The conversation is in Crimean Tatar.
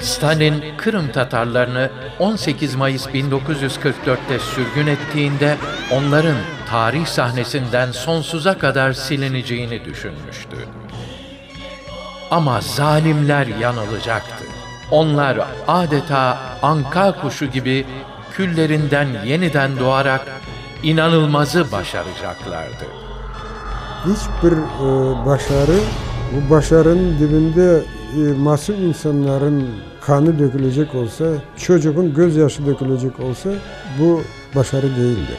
Stalin Kırım Tatarlarını 18 Mayıs 1944'te sürgün ettiğinde onların tarih sahnesinden sonsuza kadar silineceğini düşünmüştü. Ama zalimler yanılacaktı. Onlar adeta anka kuşu gibi küllerinden yeniden doğarak inanılmazı başaracaklardı. İç bir başarı, bu başarınıñ dibinde masum insanların qanı dökülecek olsa, çocuğın gözyaşı dökülecek olsa, bu başarı değildir.